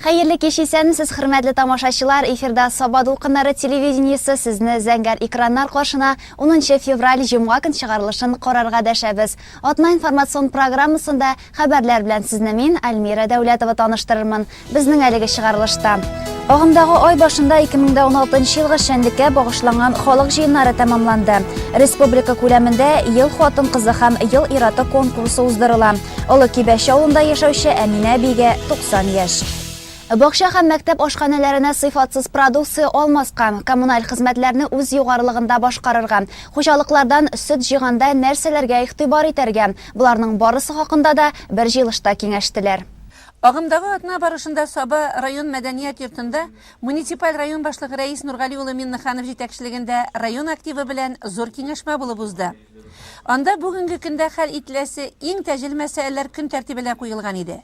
Хәерле кич, исәнмесез, хөрмәтле тамашачылар! Эфирда Саба дулкыннары телевидениесе сезне зәңгәр экраннар каршына 10 февраль җомга көн чыгарылышын карарга дәшәбез. Атна информацион программасында хәбәрләр белән сезне мин, Альмира Дәүләтова таныштырырмын. Безнең әлеге чыгарылышта. Агымдагы ай башында 2016 елгы эшчәнлеккә багышланган халык җыеннары тәмамланды. Республика күләмендә Ел хатын-кызы һәм Ел ир-аты конкурсы уздырыла. Олы Кибәче авылында яшәүче Әминә әбигә 90 яшь. Бакча һәм мәктәп ашханәләренә сыйфатсыз продукция алмаска, коммуналь хезмәтләрне үз югарылыгында башкарырга, хуҗалыклардан сөт җыйганда нәрсәләргә игътибар итәргә, боларның барысы хакында да бер җыелышта киңәштеләр. Агымдагы атна барышында Саба район мәдәният йортында муниципаль район башлыгы Рәис Нургали улы Миннеханов җитәкчелегендә район активы белән зур киңәшмә булып узды. Анда бүгенге көндә хәл ителәсе иң тәҗел мәсьәләләр көн тәртибенә куелган иде.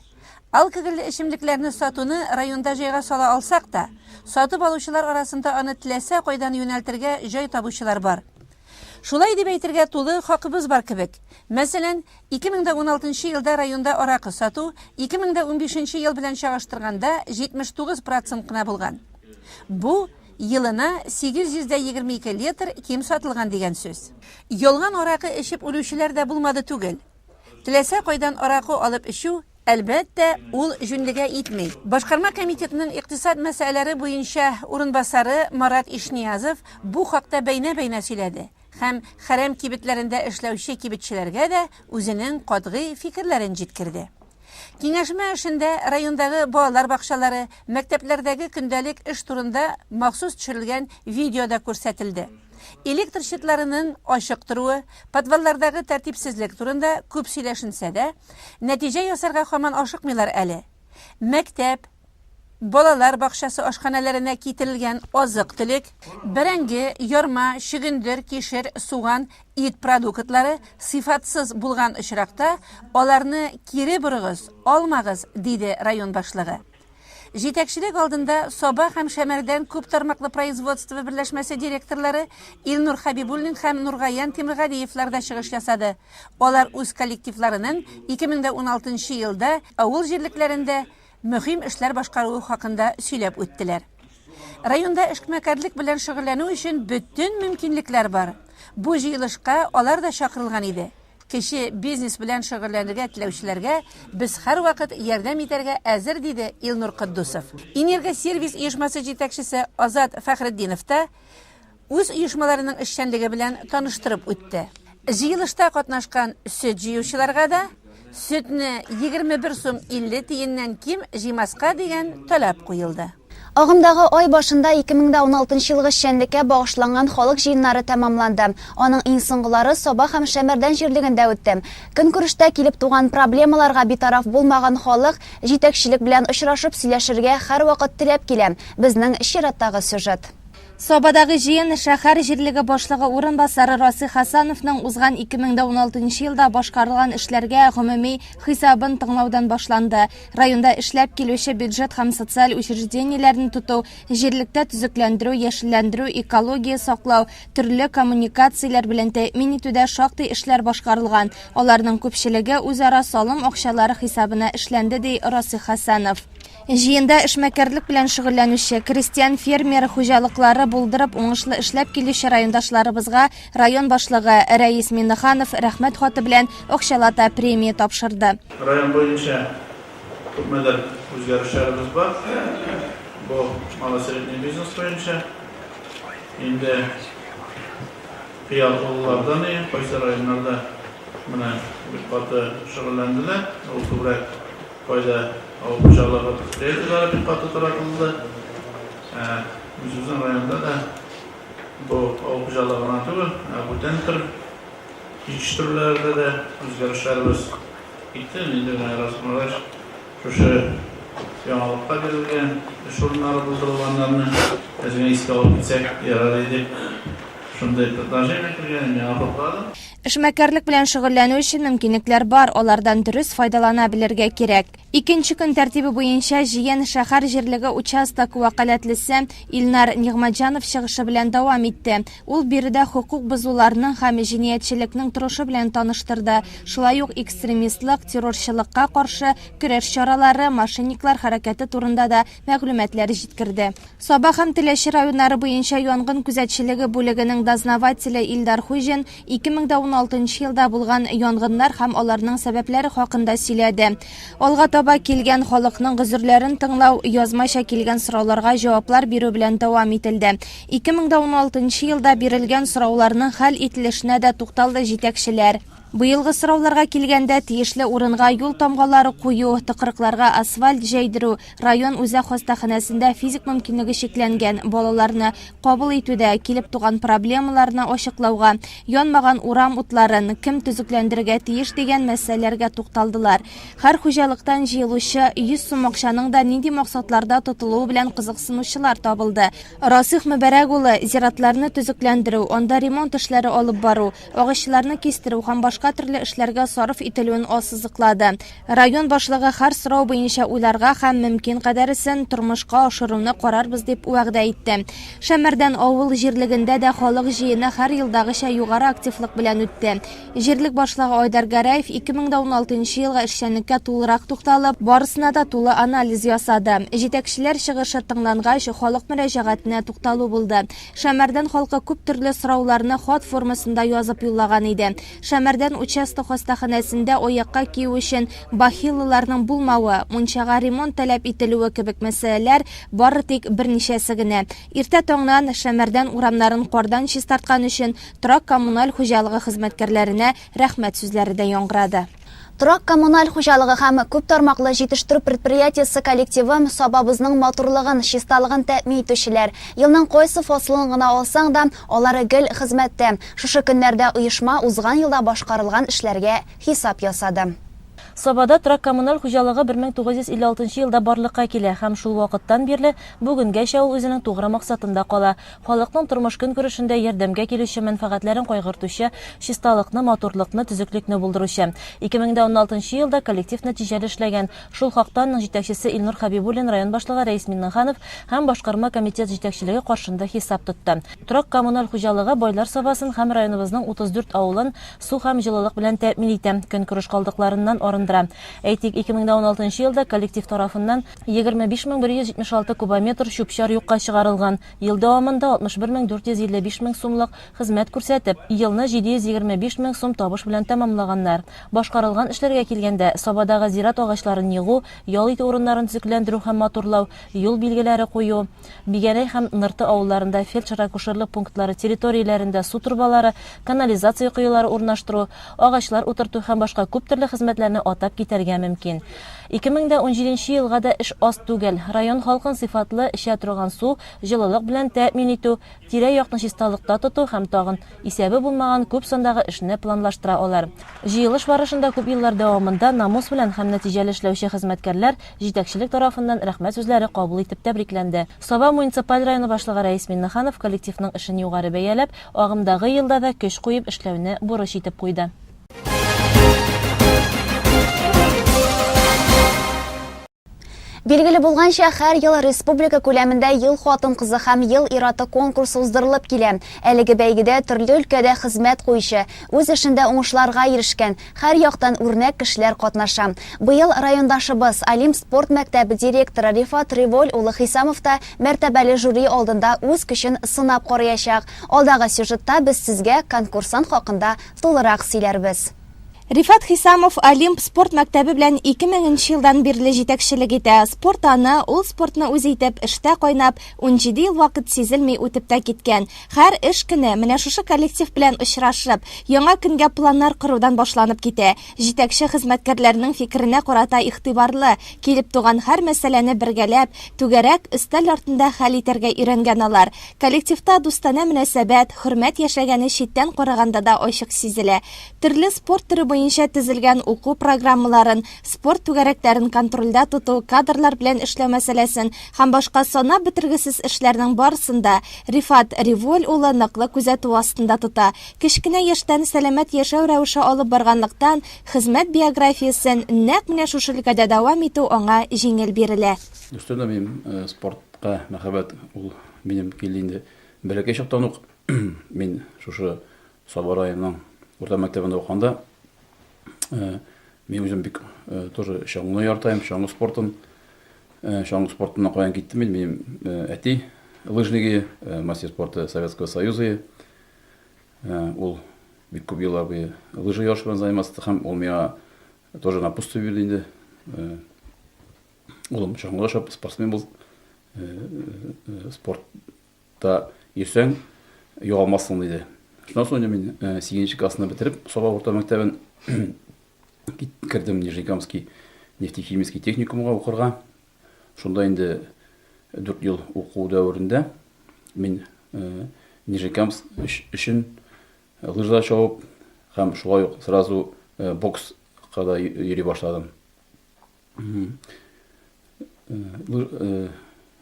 Алкогольле эчемлекләрне сатуны районда җайга сала алсак та, сатып алучылар арасында аны теләсә кайдан юнәлтергә җай табучылар бар. Шулай дип әйтергә тулы хакыбыз бар кебек. Мәсәлән, 2016 елда районда аракы сату 2015 ел белән чагыштырганда 79 процент кына булган. Бу, елына 822 литр ким сатылган дигән сүз. Ялган аракы эчеп үлүчеләр дә булмады түгел. Теләсә кайдан аракы алып эчү, әлбәттә, ул җүнлегә итми. Башкарма комитетның икътисад мәсьәләләре буенча урынбасары Марат Ишниязов бу хакта бәйнә-бәйнә сөйләде һәм хәрәм кибетләрендә эшләүче кибетчеләргә дә үзенең катгый фикерләрен җиткерде. Киңәшмә эшендә райондагы балалар бакчалары, мәктәпләрдәге көндәлек эш турында махсус төшерелгән видео да күрсәтелде. Электр щитларының ачык торуы, подваллардагы тәртипсезлек турында күп сөйләшенсә дә, нәтиҗә ясарга һаман ашыкмыйлар әле. Мәктәп, балалар бакчасы ашханәләренә китерелгән азык-төлек, бәрәңге, ярма, чөгендер, кишер, суган, ит продуктлары сыйфатсыз булган очракта, аларны кире борыгыз, алмагыз, диде район башлыгы. Җитәкчелек алдында Саба һәм Шәмәрдән күп тармаклы производство берләшмәсе директорлары Илнур Хәбибуллин һәм Нургаян Тимергалиевлар да чыгыш ясады. Алар үз коллективларының 2016 елда авыл җирлекләрендә мөһим эшләр башкаруы хакында сөйләп үттеләр. Районда эшмәкәрлек белән шөгыльләнү өчен бөтен мөмкинлекләр бар. Бу җыелышка алар да чакырылган иде. Кече бизнес белән шөгыльләнергә теләүчеләргә без һәрвакыт ярдәм итәргә әзер, диде Илнур Котдусов. Энергосервис оешмасы җитәкчесе Азат Фәхретдинов та үз оешмаларының эшчәнлеге белән таныштырып үтте. Җыелышта катнашкан сөт җыючыларга да сөтне 21 сум 50 тиеннән ким җыймаска дигән таләп куелды. Агымдагы ай башында 2016 елгы эшчәнлеккә багышланган халык җыеннары тәмамланды. Аның иң соңгылары Саба һәм Шәмәрдән җирлегендә үтте. Көнкүрештә килеп туган проблемаларга битараф булмаган халык җитәкчелек белән очрашып сөйләшергә һәрвакыт теләп килә. Безнең чираттагы сюжет. Сабадагы җыен шәһәр җирлеге башлыгы урынбасары Расих Хәсәновның узган 2016 елда башкарылган эшләргә гомуми хисабын тыңлаудан башланды. Районда эшләп килүче бюджет һәм социаль учреждениеләрне тоту, җирлектә төзекләндерү, яшелләндерү, экология саклау, төрле коммуникацияләр белән тәэмин итүдә шактый эшләр башкарылган. Аларның күпчелеге үзара салым акчалары хисабына эшләнде, ди Расих Хәсәнов. Җыенда эшмәкәрлек белән шөгыльләнүче, крестьян-фермер хуҗалыклары булдырып уңышлы эшләп килүче райондашларыбызга район башлыгы Рәис Миннеханов Рәхмәт хаты белән акчалата премия тапшырды. Район буенча күпмедер үзгәрешләребез бар. Бу малосредний бизнес буенча. Инде Кыяклылардан и кайсы районнарда менә бик каты шөгыльләнделәр. Ул күбрәк Кайда авыл хуҗалыгы предприятиеләре бик каты таратылды. Ә үзебезнең районда да бу авыл хуҗалыгы гына түгел, ә бүтән төр җитештерүләрдә дә үзгәрешләребез китте. Инде менә Расих Мураевич шушы яңалыкка бирелгән эш урыннары булдырылганнарны әз генә искә алып китсәк ярар иде. Шундый предложение кергән, мин хупладым. Эшмәкәрлек белән шөгыльләнү өчен мөмкинлекләр бар, алардан дөрес файдалана белергә кирәк. Икенче көн тәртибе буенча җыен шәһәр җирлеге участок вәкаләтлесе Илнар Нигъмәтҗанов чыгышы белән дәвам итте. Ул биредә хокук бозуларның һәм җинаятьчелекнең торышы белән таныштырды, шулай ук экстремистлык, террорчылыкка каршы көрәш чаралары, мошенниклар хәрәкәте турында да мәгълүматлар җиткерде. Саба һәм Теләче районнары буенча янгын күзәтчелеге бүлегенең дознавателе Илдар Хуҗин 2016 елда булган янгыннар һәм аларның сәбәпләре хакында сөйләде. Алга таба килгән халыкның гозерләрен тыңлау, язмача килгән сорауларга җаваплар бирү белән дәвам ителде. 2016 елда бирелгән сорауларның хәл ителешенә дә тукталды җитәкчеләр. Быелгы сорауларга килгәндә, тиешле урынга юл тамгалары кую, тыкрыкларга асфальт җәйдерү, район үзәк хастаханәсендә физик мөмкинлеге чикләнгән балаларны кабул итүдә килеп туган проблемаларны ачыклауга, янмаган урам утларын кем төзекләндерергә тиеш дигән мәсьәләләргә тукталдылар. Һәр хуҗалыктан җыелучы 100 сум акчаның да нинди максатларда тотылуы белән кызыксынучылар табылды. Расих Мөбәрәк улы зиратларны төзекләндерү, анда ремонт эшләре алып бару, агачларны кистерү һәм башка төрле эшләргә сарыф ителүен ассызыклады. Район башлыгы һәр сорау буенча уйларга һәм мөмкин кадәресен тормышка ашыруны карарбыз дип вәгъдә итте. Шәмәрдән авыл җирлегендә дә халык җыены һәр елдагыча югары активлык белән үтте. Җирлек башлыгы Айдар Гәрәев 2016 нчы елгы эшчәнлеккә тулырак тукталып, барысына да тулы анализ ясады. Җитәкчеләр чыгышы тыңлангач, халык мөрәҗәгатенә тукталу булды. Шәмәрдән халкы күп төрле сорауларны хат формасында язып юллаган иде. Шәмәрдән участок хастаханәсендә аякка кию өчен бахиллаларның булмавы, мунчага ремонт таләп ителүе кебек мәсьәләләр бары тик берничәсе генә. Иртә таңнан Шәмәрдән урамнарын кардан чистарткан өчен торак-коммуналь хуҗалыгы хезмәткәрләренә рәхмәт сүзләре дә яңгырады. Торак-коммуналь хуҗалыгы һәм күп тармаклы җитештерү предприятиесе коллективы Сабабызның матурлыгын, чисталыгын тәэмин итүчеләр. Елның кайсы фасылын гына алсаң да, алар гел хезмәттә. Шушы көннәрдә оешма узган елда башкарылган эшләргә хисап ясады. Сабада торак-коммуналь хуҗалыгы 1956 нчы елда барлыкка килә һәм шул вакыттан бирле бүгенгәчә ул үзенең тугры максатында кала, халыкның тормыш-көнкүрешендә ярдәмгә килүче, мәнфәгатьләрен кайгыртучы, чисталыкны, матурлыкны, төзеклекне булдыручы. 2016 нчы елда коллектив нәтиҗәле эшләгән. Шул хакта аның җитәкчесе Илнур Хәбибуллин район башлыгы Рәис Миңнеханов һәм башкарма комитет җитәкчелеге каршында хисап тотты. Торак-коммуналь хуҗалыгы Байлар Сабасын һәм районыбызның 34 авылын су һәм җылылык белән тәэмин итә, көнкүреш калдыкларыннан арындыра. Әйтик, 2016 нчы елда коллектив тарафыннан 25 176 кубометр чүп-чар юкка чыгарылган, ел дәвамында 61 455 мең сумлык хезмәт күрсәтеп, елны 725 мең сум табыш белән тәмамлаганнар. Башкарылган эшләргә килгәндә, Сабадагы зират агачларын егу, ял итү урыннарын төзекләндерү һәм матурлау, юл билгеләре кую, Бигәнәй һәм Нырты авылларында фельдшер-акушерлык пунктлары территорияләрендә су торбалары, канализация коелары урнаштыру, агачлар утырту һәм башка күп төрле хезмәтләрне атап китәргә мөмкин. 2017 нче елга да эш аз түгел. Район халкын сыйфатлы эчә торган су, җылылык белән тәэмин итү, тирә-якны чисталыкта тоту һәм тагын исәбе булмаган күп сандагы эшне планлаштыра алар. Җыелыш барышында күп еллар дәвамында намус белән һәм нәтиҗәле эшләүче хезмәткәрләр җитәкчелек тарафыннан рәхмәт сүзләре кабул итеп тәбрикләнде. Саба муниципаль районы башлыгы Рәис Миннеханов коллективның эшен югары бәяләп, агымдагы елда да көч куеп эшләүне бурыч итеп куйды. Билгеле булганча, һәр ел республика күләмендә Ел хатын-кызы һәм Ел ир-аты конкурсы уздырылып килә. Әлеге бәйгедә төрле өлкәдә хезмәт куючы, үз эшендә уңышларга ирешкән, һәр яктан үрнәк кешеләр катнаша. Быел райондашыбыз, Олимп спорт мәктәбе директоры Рифат Револь улы Хисамов та мәртәбәле жюри алдында үз көчен сынап караячак. Алдагы сюжетта без сезгә конкурсант хакында тулырак сөйләрбез. Рифат Хисамов Олимп спорт мәктәбе белән 2000 нче елдан бирле җитәкчелек итә. Спорт аны, ул спортны үз итеп, эштә кайнап, 17 ел вакыт сизелми үтеп тә киткән. Һәр эш көне менә шушы коллектив белән очрашып, яңа көнгә планнар корудан башланып китә. Җитәкче хезмәткәрләрнең фикеренә карата игътибарлы, килеп туган һәр мәсьәләне бергәләп, түгәрәк өстәл артында хәл итәргә өйрәнгән алар. Коллективта дустанә мөнәсәбәт, хөрмәт яшәгәне читтән караганда да ачык сизелә. Төрле спорт төре буенча буенча төзелгән уку программаларын, спорт түгәрәкләрен контрольдә тоту, кадрлар белән эшләү мәсьәләсен һәм башка санап бетергесез эшләрнең барысын да Рифат Револь улы ныклы күзәтү астында тота. Кечкенә яшьтән сәламәт яшәү рәвеше алып барганлыктан, хезмәт биографиясен нәкъ менә шушы өлкәдә дәвам итү аңа җиңел бирелә. Дөрестән дә, минем спортка мәхәббәт ул минем килде инде бәләкәй чактан ук. Мин шушы Саба районының урта мәктәбендә укыганда мин үзем бик тоже чаңгыны яратам, чаңгы спортын. Чаңгы спортына каян киттем мин? Минем әти лыжнигы, мастер спорта Советского Союза. Ул бик күп еллар буе лыжа ярышы белән заниматься һәм ул миңа тоже напутствие бирде инде. Улым, чаңгыда шап, спортсмен бул, спорт Та йөрсәң, югалмассың, диде. Шуннан соң инде мин сигезенче классны бетереп, Саба урта мәктәбен кердем Нижнекамский нефтехимический техникумга укырга. Шунда инде 4 ел уку дәверендә мин Нижнекамск өчен лыжада чабып һәм шулай ук сразу бокска да йөри башладым.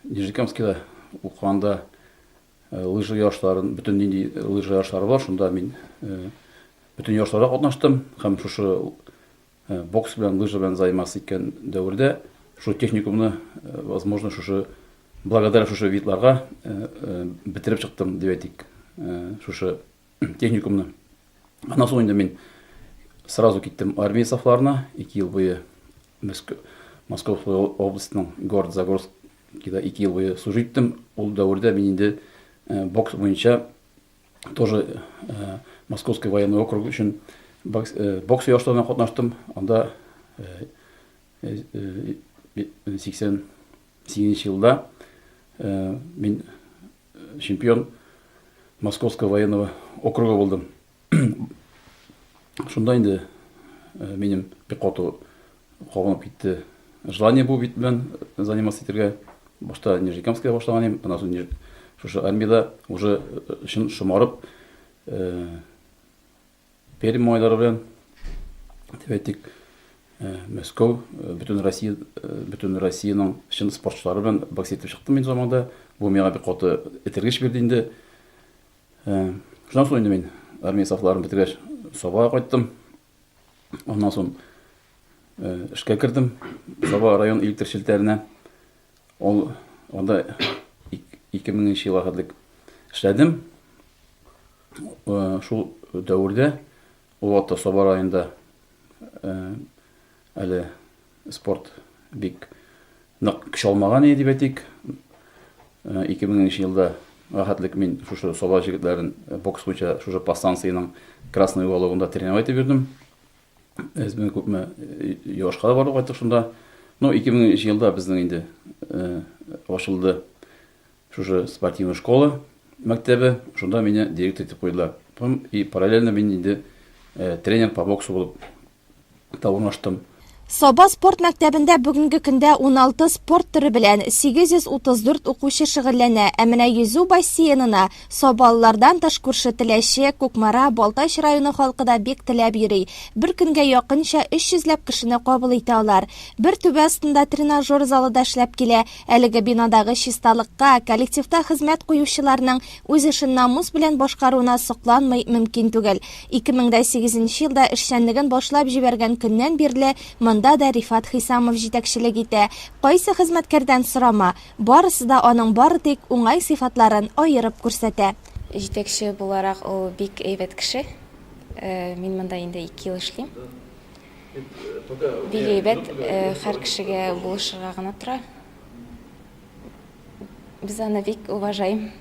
Нижнекамскида укыганда лыжа ярышларын, бөтен нинди лыжа ярышлары бар, шунда мин бөтен ярышларда катнаштым һәм шушы бокс белән, лыжа белән заниматься иткән дәвердә шул техникумны, возможно, шушы благодаря шушы видларга бетереп чыктым дип әйтик, шушы техникумны. Аннан соң инде мин сразу киттем армия сафларына. 2 ел буе Московская областьның город Загорскийда 2 ел буе служить иттем. Ул дәвердә мин инде бокс буенча тоже Московский военный округ өчен бокс ярышларына катнаштым. Анда 88 елда мин чемпион Московского военного округа булдым. Шунда инде минем бик каты кабынып китте желание бу бит белән заниматься итәргә. Башта Нижнекамскида башлаган идем, аннан соң шушы армиядә уже чын шомарып Пермь малайлары белән, дип әйтик, Мәскәү, бөтен Россия, бөтен Россиянең чын спортчылары белән бокс итеп чыктым мин заманда. Бу миңа бик каты этәргеч бирде инде. Шуннан соң инде мин армия сафларын бетергәч, Сабага кайттым. Аннан соң эшкә кердем Саба район электр челтәренә. Ул анда 2000 елга хәтлек эшләдем. Шул дәвердә ул вакытта Саба районында әле спорт бик нык көч алмаган иде дип әйтик. 2000 елда рәхәтлек мин шушы Саба җегетләрен бокс буенча шушы подстанциянең Красный угологында тренировать итеп йөрдем. Әзме күпме ярышка да барып кайттык шунда. Ну, 2000 елда безнең инде ачылды шушы спортивная школа мәктәбе. Шунда мине директор итеп куйдылар. И параллельно мин инде тренер по боксу булып та урнаштым. Саба спорт мәктәбендә бүгенге көндә 16 спорт төре белән 834 укучы шөгыльләнә. Ә менә йөзү бассейнына сабалылардан тыш күрше Теләче, Кукмара, Балтач районы халкы да бик теләп йөри. Бер көнгә якынча 300 ләп кешене кабул итә алар. Бер түбә астында тренажер залы да эшләп килә. Әлеге бинадагы чисталыкка, коллективта хезмәт куючыларның үз эшен намус белән башкаруына сокланмый мөмкин түгел. 2008 нче елда эшчәнлеген башлап җибәргән көннән бирле монда да Рифат Хисамов җитәкчелек итә. Кайсы хезмәткәрдән сорама, барысы да аның бары тик уңай сыйфатларын аерып күрсәтә. Җитәкче буларак ул бик әйбәт кеше. Мин монда инде ике ел эшлим. Бик әйбәт, һәр кешегә булышырга гына тора. Без аны бик уважаем,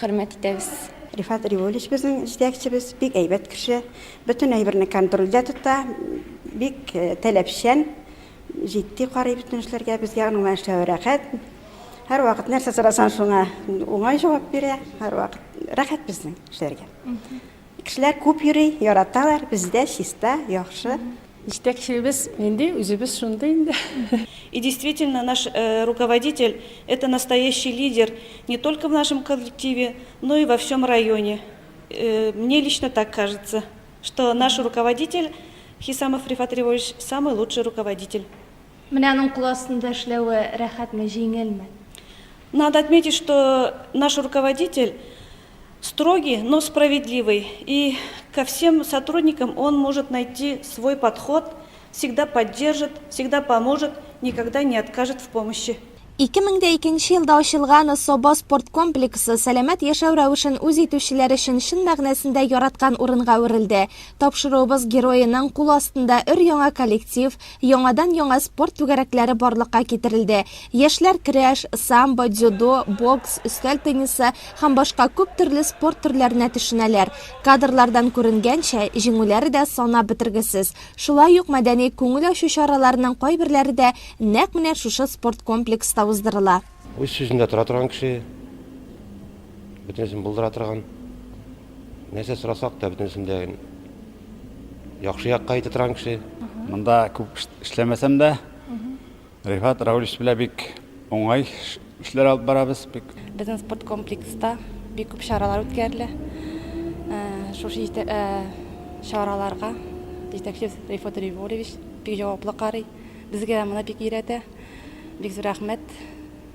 хөрмәт итәбез. Рифат Риволич безнең җитәкчебез, бик әйбәт кеше. Бөтен әйберне контрольдә тота, бик таләпчән, җитди карый бөтен эшләргә. Безгә аның белән эшләве рәхәт. Һәрвакыт нәрсә сорасаң, шуңа уңай җавап бирә. Һәрвакыт рәхәт безнең эшләргә. Кешеләр күп йөри, яраталар, бездә чиста, яхшы. Җитәкчебез нинди, үзебез шундый инде. И действительно, наш руководитель, это настоящий лидер не только в нашем коллективе, но и во всем районе. Мне лично так кажется, что наш руководитель. Хисамов Рифат Револьевич самый лучший руководитель. Менә аның кул астында эшләве рәхәтме, җиңелме? Надо отметить, что наш руководитель строгий, но справедливый. И ко всем сотрудникам он может найти свой подход, всегда поддержит, всегда поможет, никогда не откажет в помощи. 2002 елда ачылган Саба спорт комплексы сәламәт яшәү рәвешен үз итүчеләр өчен чын мәгънәсендә яраткан урынга әверелде. Тапшыруыбыз героеның кул астында өр-яңа коллектив, яңадан-яңа спорт түгәрәкләре барлыкка китерелде. Яшьләр көрәш, самбо, дзюдо, бокс, өстәл теннисы һәм башка күп төрле спорт төрләренә төшенәләр. Кадрлардан күренгәнчә, җиңүләре дә санап бетергесез. Шулай ук мәдәни күңел ачу чараларының кайберләре дә нәкъ менә шушы спорткомплекста уздырыла. Үз сүзендә тора торган кеше, бөтенесен булдыра торган. Нәрсә сорасак та, бөтенесен дә яхшы якка әйтә торган кеше. Монда күп эшләмәсәм дә, Рифат Раулевич белән бик уңай эшләр алып барабыз. Бик. Безнең спорткомплекста бик күп чаралар үткәрелә. Шушы чараларга җитәкчебез Рифат Револевич бик җаваплы карый. Безгә моны бик өйрәтә. Бик зур рәхмәт.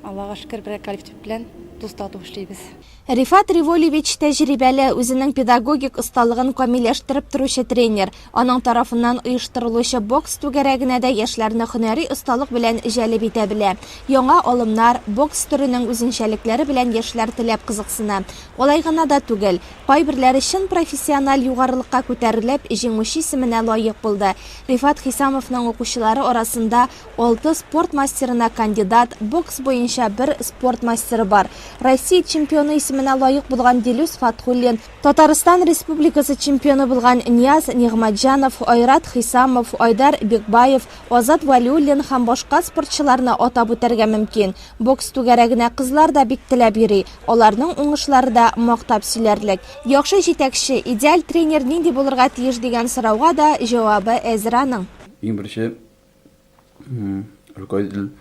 Аллага шөкер, бер коллектив белән дус-тату эшлибез. Рифат Револьевич тәҗрибәле, үзенең педагогик осталыгын камилләштереп торучы тренер. Аның тарафыннан оештырылучы бокс түгәрәгенә дә яшьләрне һөнәри осталык белән җәлеп итә белә. Яңа алымнар, бокс төренең үзенчәлекләре белән яшьләр теләп кызыксына. Алай гына да түгел, кайберләре чын профессиональ югарылыкка күтәрелеп, җиңүче исеменә лаек булды. Рифат Хисамовның укучылары арасында Алты спорт мастерына кандидат, бокс буенча бер спорт мастеры бар. Россия чемпионы исеменә лаек булган Дилүс Фатхуллин, Татарстан Республикасы чемпионы булган Нияз Нигъмәтҗанов, Айрат Хисамов, Айдар Бикбаев, Азат Вәлиуллин һәм башка спортчыларны атап үтәргә мөмкин. Бокс түгәрәгенә кызлар да бик теләп йөри, аларның уңышлары да мактап сөйләрлек. Яхшы җитәкче, идеаль тренер нинди булырга тиеш дигән сорауга да җавабы әзер аның. Иң беренче Руководитель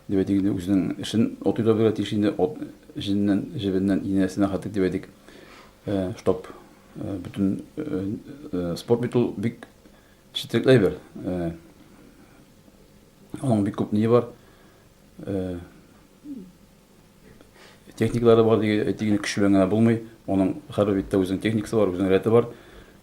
дип әйтик инде, үзенең эшен от итә белергә тиеш инде, от җеннән, җебеннән, инәсенә хәтлек дип әйтик. Э, чтоб э, бөтен э, спорт бит ул бик четерекле әйбер. Аның бик күп ние бар. Техникалары бар диге әйтик, көч белән генә булмый. Аның һәрбер биттә үзенең техникасы бар, үзенең рәте бар.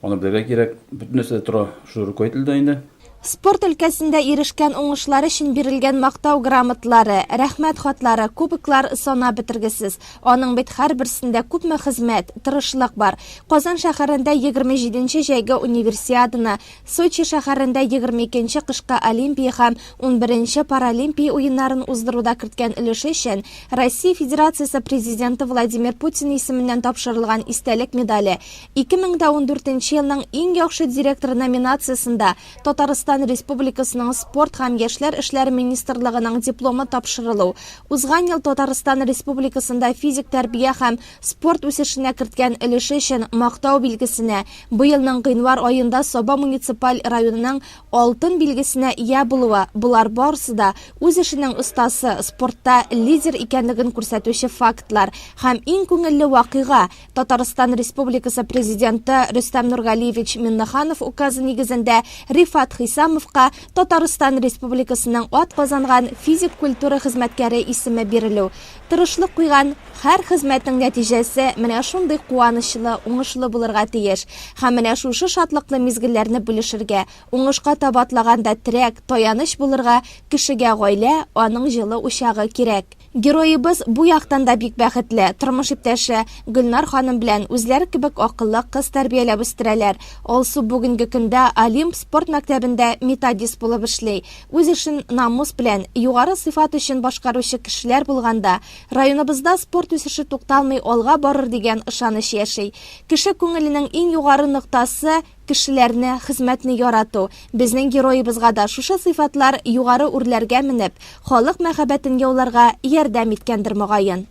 Аны белергә кирәк. Бөтен нәрсә дә тора шул руководительдә инде. Спорт өлкәсендә ирешкән уңышлары өчен бирелгән Мактау грамоталары, Рәхмәт хатлары, кубоклар санап бетергесез. Аның бит һәрберсендә күпме хезмәт, тырышлык бар. Казан шәһәрендә 27 нче җәйге Универсиаданы, Сочи шәһәрендә 22 нче кышкы Олимпия һәм унберенче Паралимпия уеннарын уздыруда керткән өлеше өчен Россия Федерациясе Президенты Владимир Путин исеменнән тапшырылган истәлек медале, 2014 нче елның иң яхшы директоры номинациясендә Татарстан Республикасының Спорт һәм яшьләр эшләре министрлыгының дипломы тапшырылу, узган ел Татарстан Республикасында физик тәрбия һәм спорт үсешенә керткән өлеше өчен Мактау билгесенә, быелның гыйнвар аенда Саба муниципаль районының Алтын билгесенә ия булуы, болар барысы да үз эшенең остасы, спортта лидер икәнлеген күрсәтүче фактлар. Һәм иң күңелле вакыйга, Татарстан Республикасы Президенты Рөстәм Нургалиевич Миннеханов указы нигезендә Рифат Хисамовка Татарстан Республикасының атказанган физик культура хезмәткәре исеме бирелү. Тырышлык куйган һәр хезмәтнең нәтиҗәсе менә шундый куанычлы, уңышлы булырга тиеш. Һәм менә шушы шатлыклы мизгелләрне бүлешергә, уңышка таба атлаганда терәк, таяныч булырга кешегә гаилә, аның җылы учагы кирәк. Героебыз бу яктан да бик бәхетле, тормыш иптәше Гөлнар ханым белән үзләре кебек акыллы кыз тәрбияләп үстерәләр. Алсу бүгенге көндә Олимп спорт мәктәбендә методист булып эшли. Үз эшен намус белән, югары сыйфат өчен башкаручы кешеләр булганда, районыбызда спорт үсеше тукталмый алга барыр дигән ышаныч яши. Кеше күңеленең иң югары ноктасы, кешеләрне, хезмәтне ярату. Безнең героебызга да шушы сыйфатлар югары үрләргә менеп, халык мәхәббәтен яуларга ярдәм иткәндер, мөгаен.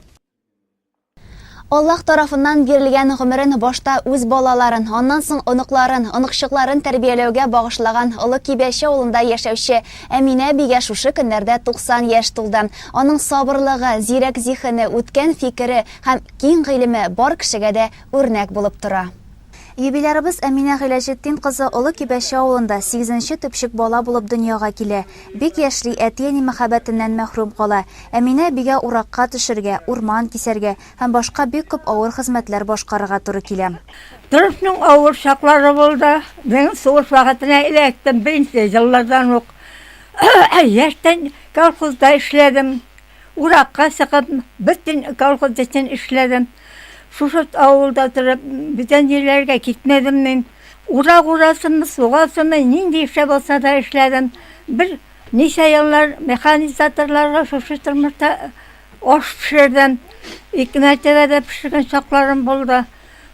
Аллаһ тарафыннан бирелгән гомерен башта үз балаларын, аннан соң оныкларын, оныкчыкларын тәрбияләүгә багышлаган Олы Кибәче авылында яшәүче Әминә әбигә шушы көннәрдә 90 яшь тулды. Аның сабырлыгы, зирәк зиһене, үткен фикере һәм киң гыйлеме бар кешегә дә үрнәк булып тора. Юбилярыбыз Әминә Гыйләҗетдин кызы Олы Кибәче авылында сигезенче төпчек бала булып дөньяга килә. Бик яшьли әти-әни мәхәббәтеннән мәхрүм кала. Әминә әбигә уракка төшергә, урман кисәргә һәм башка бик күп авыр хезмәтләр башкарырга туры килә. Тормышның авыр чаклары булды. Мин сугыш вакытына эләктем, беренче еллардан ук. Яшьтән колхозда эшләдем. Уракка чыгып, бөтен колхоз өчен эшләдем. Шушы авылда торып, бүтән җирләргә китмәдем мин. Урак урасымы, сугасымы, нинди эштә булса да эшләдем. Бер ничә еллар механизаторларга шушы тормышта аш пешердем. Ике мәртәбә дә пешергән чакларым булды.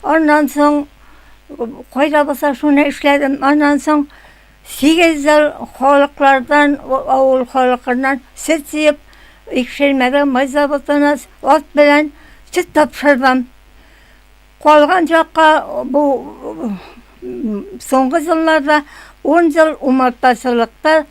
Аннан соң кайда булса шуны эшләдем. Аннан соң 8 ел халыклардан, авыл халкыннан сөт җыеп, Икшермәгә май заводына ат белән сөт тапшырдым. Калган якка бу соңгы елларда 10 ел умартачылыкта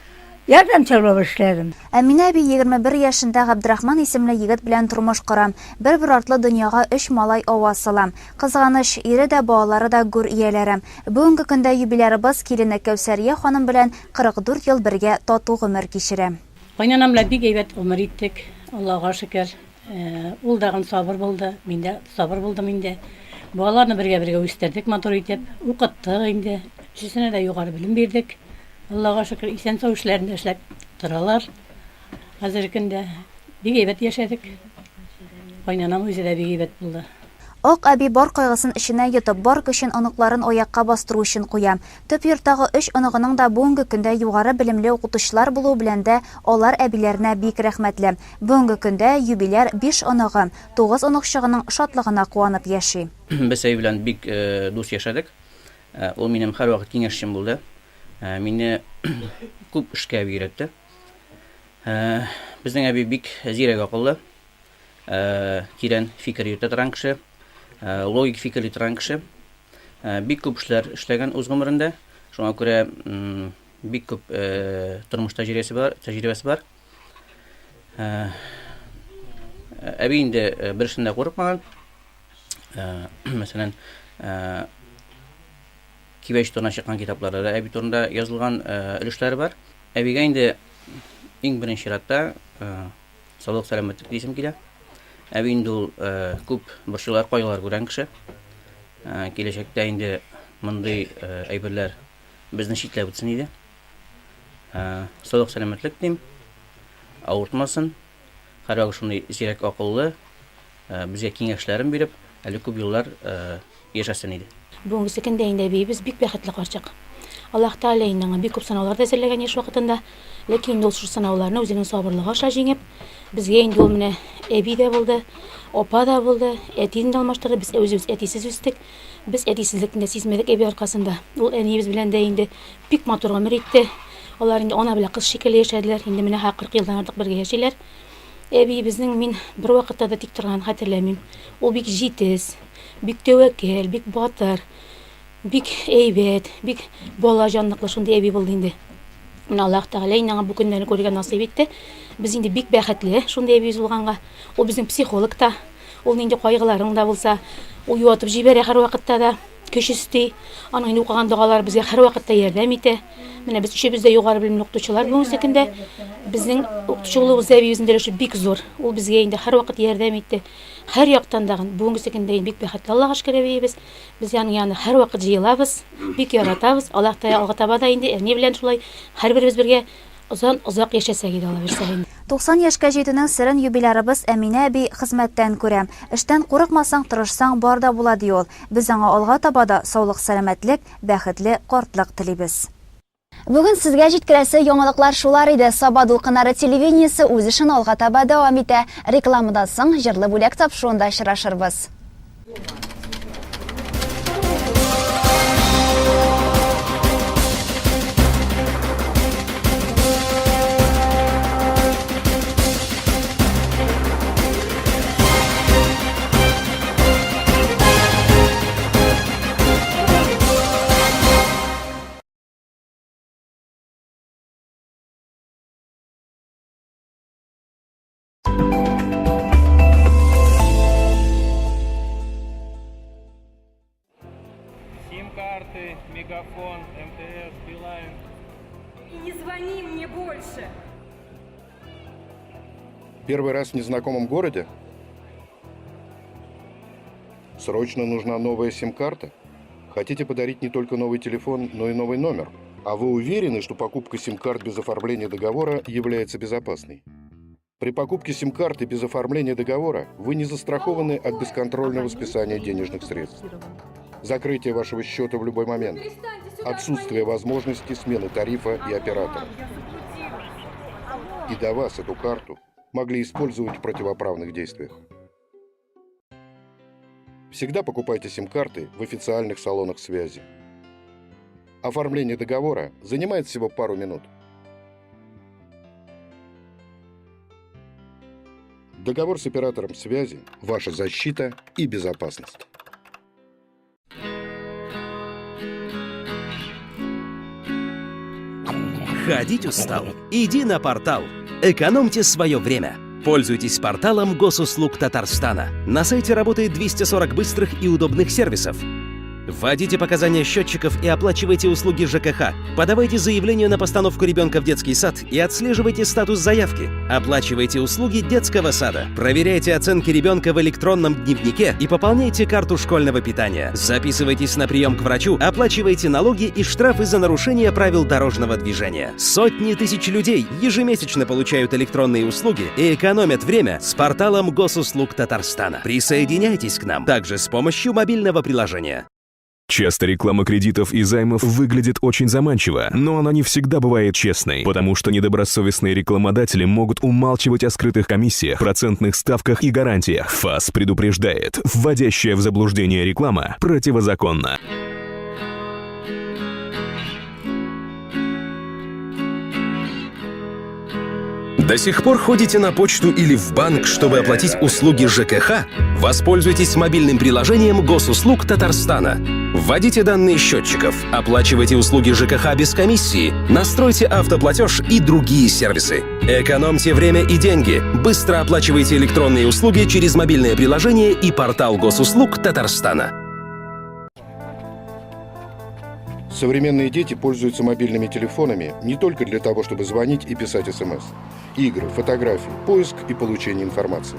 ярдәмче булып эшләдем. Әминә әби 21 яшендә Габдрахман исемле егет белән тормыш кора. Бер-бер артлы дөньяга өч малай аваз сала. Кызганыч, ире дә, балалары да гүр ияләре. Бүгенге көндә юбилярыбыз килене Кәүсәрия ханым белән 44 ел бергә тату гомер кичерә. Кайнанам белән бик әйбәт гомер иттек, Аллага шөкер. Ул дагын сабыр булды, мин дә сабыр булдым инде. Балаларны бергә-бергә үстердек матур итеп, укыттык инде. Өчесенә дә югары белем бирдек. Аллага шөкер, исән-сау эшләрен дә эшләп торалар. Хәзерге көндә бик әйбәт яшәдек. Кайнанам үзе дә бик әйбәт булды. Ак әби бар кайгысын эченә йотып, бар көчен оныкларын аякка бастыру өчен куя. Төп йорттагы өч оныгының да бүгенге көндә югары белемле укытучылар булуы белән дә алар әбиләренә бик рәхмәтле. Бүгенге көндә юбиляр биш оныгы, тугыз оныкчыгының шатлыгына куанып яши. Без әби белән бик дус яшәдек. Ул минем һәрвакыт киңәшчем булды. Мине күп эшкә әби өйрәтте. Безнең әби бик зирәк акыллы, тирән фикер йөртә торган кеше, логик фикерли торган кеше. Бик күп эшләр эшләгән үз гомерендә. Шуңа күрә бик күп тормыш тәҗрибәсе бар, тәҗрибәсе бар. Әби инде бер эштән дә курыкмаган. Мәсәлән, Кибәч турына чыккан китапларда да әби турында язылган өлешләре бар. Әбигә инде иң беренче чиратта саулык, сәламәтлек дисем килә. Әби инде ул күп борчулар, кайгылар күргән кеше. Киләчәктә инде мондый әйберләр безне читләп үтсен иде. Саулык, сәламәтлек дим. Авыртмасын. Һәрвакыт шундый зирәк акыллы, безгә киңәшләрен биреп, әле күп еллар яшәсен иде. Бүгенгесе көндә инде әбиебез бик бәхетле карчык. Аллаһ Тәгалә инде аңа бик күп сынаулар да әзерләгән яшь вакытында. Ләкин инде ул шул сынауларны үзенең сабырлыгы аша җиңеп, безгә инде ул менә әби дә булды, апа да булды, әтине дә алмаштырды. Без үзебез әтисез үстек. Без әтисезлекне дә сизмәдек әби аркасында. Ул әниебез белән дә инде бик матур гомер итте. Алар инде ана белән кыз шикелле яшәделәр. Инде менә 40 елдан артык бергә яшиләр. Әбиебезнең мин бервакытта да тик торганын хәтерләмим. Ул бик җитез, бик тәвәккәл, бик батыр, бик әйбәт, бик бала җанлыклы шундый әби булды инде. Менә Аллаһ Тәгалә инде аңа бу көннәрне күрергә насыйп итте. Без инде бик бәхетле шундый әбиебез булганга. Ул безнең психолог та. Ул нинди кайгыларың да булса, ул юатып җибәрә һәрвакытта да. Көч өсти. Аның инде укыган догалары безгә һәрвакытта ярдәм итә. Менә без өчебез дә югары белемле укытучылар бүгенге көндә. Безнең укытучы булуыбызда әбиебезнең дә өлеше бик зур. Ул безгә инде һәрвакыт ярдәм итте. Һәр яктан да бүгенге көндә инде бик бәхетле, Аллага шөкер, әбиебез. Без аның янына һәрвакыт җыелабыз, бик яратабыз. Аллаһ Тәгалә алга таба да инде әни белән шулай һәрберебез бергә Озан озак яшәсәк иде, Алла бирсә инде. 90 яшькә җитүнең серен юбилярыбыз Әминә әби хезмәттән күрә. Эштән курыкмасаң, тырышсаң, бар да була, ди ул. Без аңа алга таба да саулык-сәламәтлек, бәхетле картлык телибез. Бүген сезгә җиткерәсе яңалыклар шулар иде. Саба дулкыннары телевидениесе үз эшен алга таба дәвам итә. Рекламадан соң җырлы бүләк тапшыруында очрашырбыз. больше. Первый раз в незнакомом городе? Срочно нужна новая сим-карта? Хотите подарить не только новый телефон, но и новый номер? А вы уверены, что покупка сим-карт без оформления договора является безопасной? При покупке сим-карты без оформления договора вы не застрахованы от бесконтрольного списания денежных средств. Закрытие вашего счета в любой момент. Отсутствие возможности смены тарифа и оператора. И до вас эту карту могли использовать в противоправных действиях. Всегда покупайте сим-карты в официальных салонах связи. Оформление договора занимает всего пару минут. Договор с оператором связи – ваша защита и безопасность. Ходить устал? Иди на портал. Экономьте свое время. Пользуйтесь порталом Госуслуг Татарстана. На сайте работает 240 быстрых и удобных сервисов. Вводите показания счетчиков и оплачивайте услуги ЖКХ. Подавайте заявление на постановку ребенка в детский сад и отслеживайте статус заявки. Оплачивайте услуги детского сада. Проверяйте оценки ребенка в электронном дневнике и пополняйте карту школьного питания. Записывайтесь на прием к врачу, оплачивайте налоги и штрафы за нарушение правил дорожного движения. Сотни тысяч людей ежемесячно получают электронные услуги и экономят время с порталом Госуслуг Татарстана. Присоединяйтесь к нам также с помощью мобильного приложения. Часто реклама кредитов и займов выглядит очень заманчиво, но она не всегда бывает честной, потому что недобросовестные рекламодатели могут умалчивать о скрытых комиссиях, процентных ставках и гарантиях. ФАС предупреждает, вводящая в заблуждение реклама противозаконна. До сих пор ходите на почту или в банк, чтобы оплатить услуги ЖКХ? Воспользуйтесь мобильным приложением Госуслуг Татарстана. Вводите данные счетчиков, оплачивайте услуги ЖКХ без комиссии, настройте автоплатеж и другие сервисы. Экономьте время и деньги. Быстро оплачивайте электронные услуги через мобильное приложение и портал Госуслуг Татарстана. Современные дети пользуются мобильными телефонами не только для того, чтобы звонить и писать СМС. Игры, фотографии, поиск и получение информации.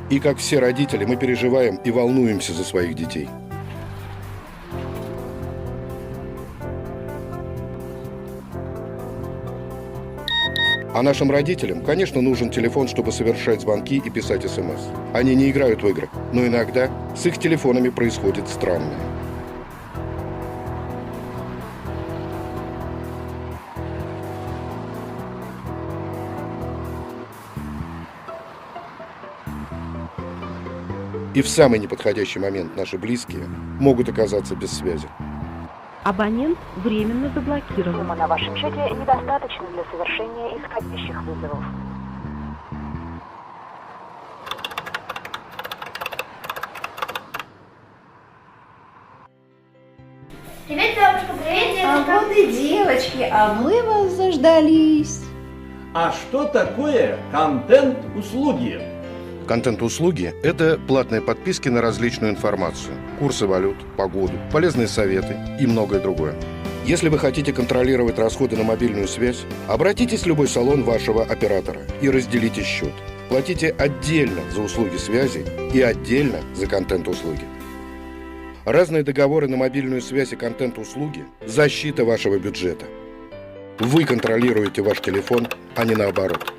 И как все родители, мы переживаем и волнуемся за своих детей. А нашим родителям, конечно, нужен телефон, чтобы совершать звонки и писать СМС. Они не играют в игры, но иногда с их телефонами происходит странное. И в самый неподходящий момент наши близкие могут оказаться без связи. Абонент временно заблокирован. Сумма на вашем счете недостаточна для совершения исходящих вызовов. Привет, бабушка, привет, дедушка. А вот и девочки, а мы вас заждались. А что такое контент-услуги? Контент-услуги – это платные подписки на различную информацию, курсы валют, погоду, полезные советы и многое другое. Если вы хотите контролировать расходы на мобильную связь, обратитесь в любой салон вашего оператора и разделите счет. Платите отдельно за услуги связи и отдельно за контент-услуги. Разные договоры на мобильную связь и контент-услуги – защита вашего бюджета. Вы контролируете ваш телефон, а не наоборот.